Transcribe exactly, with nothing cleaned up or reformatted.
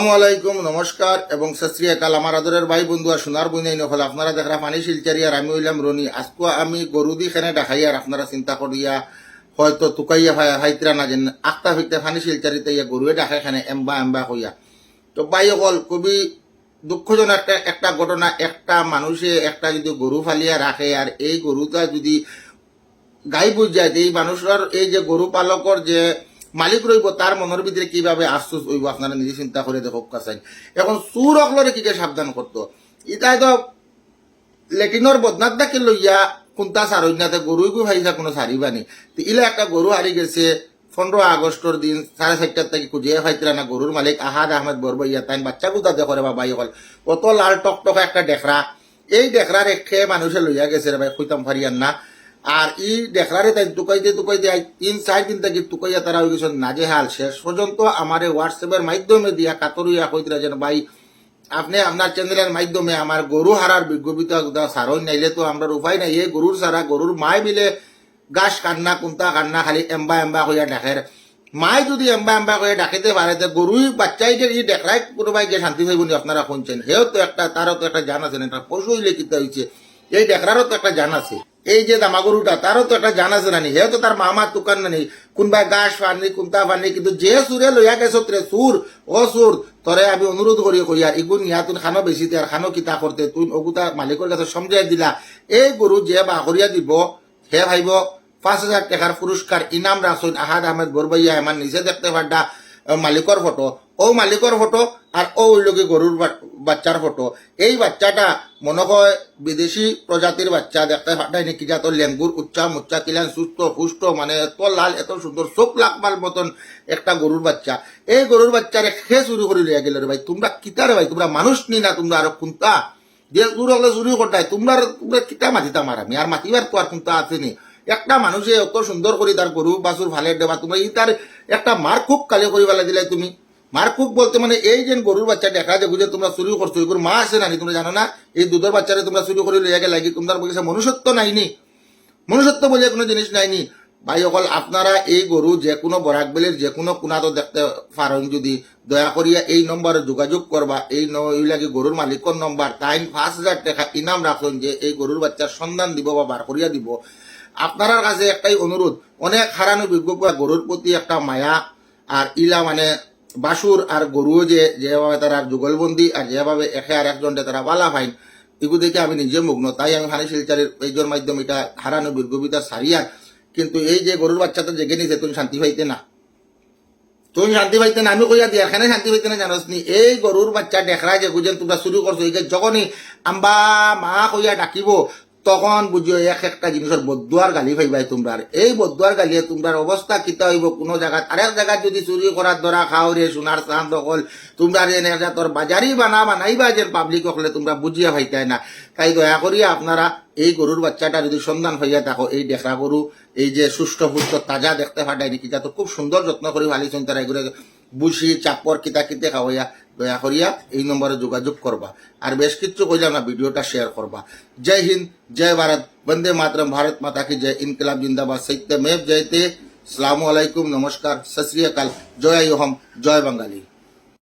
আসসালামু আলাইকুম, নমস্কার এবং সত শ্রী আকাল। আমার আদরের ভাই বন্ধু আর সোনার বইনাইন অকল, আপনারা দেখরা ফানি শিলচারি আর আমি অইলাম রনি। আজকে আমি গরু দি কেনে ডাকাইয়ার, আপনারা চিন্তা করিয়া হয়তো তুকাইয়া ফাই-, ফাইতরা না, যেন আখতা ফিকতে ফানি শিলচারিতে ইয়া গরুয়ে ডাকে কেনে এম্বা এম্বা কইয়া। তো ভাই অকল, খুবই দুঃখজনক একটা, একটা ঘটনা। একটা মানুষে একটা যদি গরু ফালিয়া রাখে আর এই গরুটা যদি গাইব অই যায়, তে এই মানুষর, এই যে গরু পালকর যে মালিক রইব, তার মনর ভিতরে কিভাবে আফসোস অইব, আপনারা নিজে চিন্তা করে দেখউক্কা চাইন। এখন চুর অকলরে কিকে সাবধান করতো, ইতায় তো লেট্রিনর বদনাত থাকি লইয়া কুন্তা সারইন না, তে গরু ইগু ফাইছা কুনু সারিবানি। তে ইলা একটা গরু হারি গেছে পনেরো আগস্টর দিন সাড়ে চারটার থাকি খুঁজিয়া ফাইতরা না। গরুর মালিক আহাদ আহমেদ বরবইয়া, তাইন বাচ্চা গুতা দেখরে বা ভাই অকল, কত লাল টকটকা একটা ডেখরা। এই ডেখরারে কে মানুষে লইয়া গেছে রে ভাই, কইতাম পারিয়ার না। আর ই ডেখরারে তাইন তুকাইতে তুকাইতে আজ তিন চাইর দিন থাকি তুকাইয়া তারা অই গেছইন নাজেহাল। শেষ পর্যন্ত আমারে WhatsApp-এর মাধ্যমে দিয়া কাতর অইয়া কইতরা যেন, "ভাই, আপনে আপনার চ্যানেলর মাধ্যমে আমার গরু হারার বিজ্ঞপ্তিটা গুতা সারইন, নাইলে তো আমরার উপায় নাই। এই গরুর সারা গরুর মায় মিলে ঘাস খার না, কুন্তা খার না, খালি এম্বা এম্বা কইয়া ডাকের।" মায় যদি এম্বা এম্বা কইয়া ডাকিতে পারে, তে গরুই বাচ্চাই যে ই ডেখরায় কুনুবায় গিয়া শান্তি পাইবো নি, আপনারা কইন চাইন? হেও তো একটা, তারও তো একটা জান আছে না, একটা পশু অইলে কিতা অইছে, এই ডেখরারও তো একটা জান আছে। এই যে দামা গরুটা, তারও তো একটা জান আছে নানি, হেও তো তার মামা তুকার নানি, কুনবায় ঘাস ফার নি, কুন্তা ফার নি, কিন্তু যে চুরে লইয়া গেছত রে চুর, ও চুর, তোরে আমি অনুরোধ করি কইয়ার, ইগু নিয়া তুইন খানো বেচিতে আর খানো কিতা করতে, তুইন অগুতা মালিকর গেছে সমঝাই দিলা, এই গরু যে বার করিয়া দিব, হে পাইব পাঁচ হাজার টেকার পুরস্কার। ইনাম রাখছইন আহাদ আহমেদ বরবইয়া, আমার নিচে দেখতে পাররা, আহ, মালিকর ফটো, অউ মালিকর ফটো, আর অউ অইলো কি গরুর বা-, বাচ্চার ফটো। এই বাচ্চাটা মনে হয় বিদেশি প্রজাতির বাচ্চা, দেখতে পাররা নি কি জাতর লেঙ্গুর, উচ্চা মুচ্চা, কিলান সুস্থ পুষ্ট, মানে এত লাল, এত সুন্দর, চোখ লাগবার মতন একটা গরুর বাচ্চা। এই গরুর বাচ্চারে কে চুরি করি লইয়া গেল রে ভাই? তুমরা কিতা রে ভাই? তুমরা মানুষ নি না, তুমরা আরো কুন্তা? যে চুর অকলে চুরি করতায়, তুমরা, তুমরা কিতা মাতিতাম আর আমি? আর মাতিবার তো আর কুন্তা আছে নি। একটা মানুষে অত সুন্দর করি তার গরু বাছুর ফালের দেবা, তুমরা ইতার একটা মার খুব কালি করি ফালাই দিলায় তুমি। মার খুব বলতে মানে এই যে গরুর বাচ্চা ডেখরা যে বুঝে তুমরা চুরি করছো, ইগুর মা আছে নানি, তুমরা জানো না? এই দুধর বাচ্চারে তুমরা চুরি করি লইয়া গেলায় গি, তুমরার বুঝে মনুষ্যত্ব নাই নি। মনুষ্যত্ব বুলিয়া কুনু জিনিস নাই নি। ভাই অকল, আপনারা এই গরু যে কুনু বরাক ভ্যালির যে কুনু কুনাত দেখতে পারইন, যদি দয়া করিয়া এই নম্বরে যোগাযোগ করবা। এই ন-, এই লাগি গরুর মালিকর নম্বর, তাইন পাঁচ হাজার টেকা ইনাম রাখছইন যে এই গরুর বাচ্চার সন্ধান দিব বা বার করিয়া দিব। আপনারার কাছে একটাই অনুরোধ, অনেক হারানো বিজ্ঞ গরুর প্রতি একটা মায়া, আর ইলা মানে বাছুর আর গরুও যে যেভাবে তারা যুগলবন্দি আর যেভাবে একে আর একজনরে তারা বালা পাইন, ইগু দেখে আমি নিজে মুগ্ধ। তাই আমি ফানি শিলচারির পেজর মাধ্যমে ইটা হারানো বিজ্ঞ বিতা সারিয়ার। কিন্তু এই যে গরুর বাচ্চাটা যেগে নিছে, তুইন শান্তি পাইতে না। তুইন শান্তি পাইতে না, আমি কইয়া দিয়ার, কেনে শান্তি পাইতে না জানোস নি? এই গরুর বাচ্চা ডেখরা যে বুঝেন তুমরা চুরি করছো, ইগে যখনই আম্বা মা কইয়া ডাকিবো, তখন বুঝিও এক একটা জিনিসর বদদুয়ার গালি পাইবায় তুমরার। এই বদদুয়ার গালিয়ে তুমরার অবস্থা কিতা অইবো, কুনু জাগাত আরেক জাগাত যদি চুরি করার ধরা খাও রে সোনার চান্দ অকল, তুমরারে এনে জাতর বাজারি বানা বানাইবা যে পাবলিক অকলে, তুমরা বুঝিয়া পাইতায় না। তাই দয়া করিয়া আপনারা এই গরুর বাচ্চাটা যদি সন্ধান পাইয়া থাকো, এই ডেখরা গরু, এই যে সুষ্ঠ পুষ্ট তাজা দেখতে পাররায় নি কি জাত, খুব সুন্দর যত্ন করি ফালিছইন তারা, এগুরে ভুসি, চাপড়, কিতা কিতে খাওয়াইয়া, দয়া করিয়া এই নম্বরে যোগাযোগ করবা। আর বেশ কিচ্ছু কইলাম না, ভিডিওটা শেয়ার করবা। জয় হিন্দ, জয় ভারত, বন্দে মাতরম, ভারত মাতা কি জয়, ইনকিলাব জিন্দাবাদ, সত্য মেব জয়তে। আসসালামু আলাইকুম, নমস্কার, সত শ্রী আকাল, জয় আই অসম, জয় বাঙালি।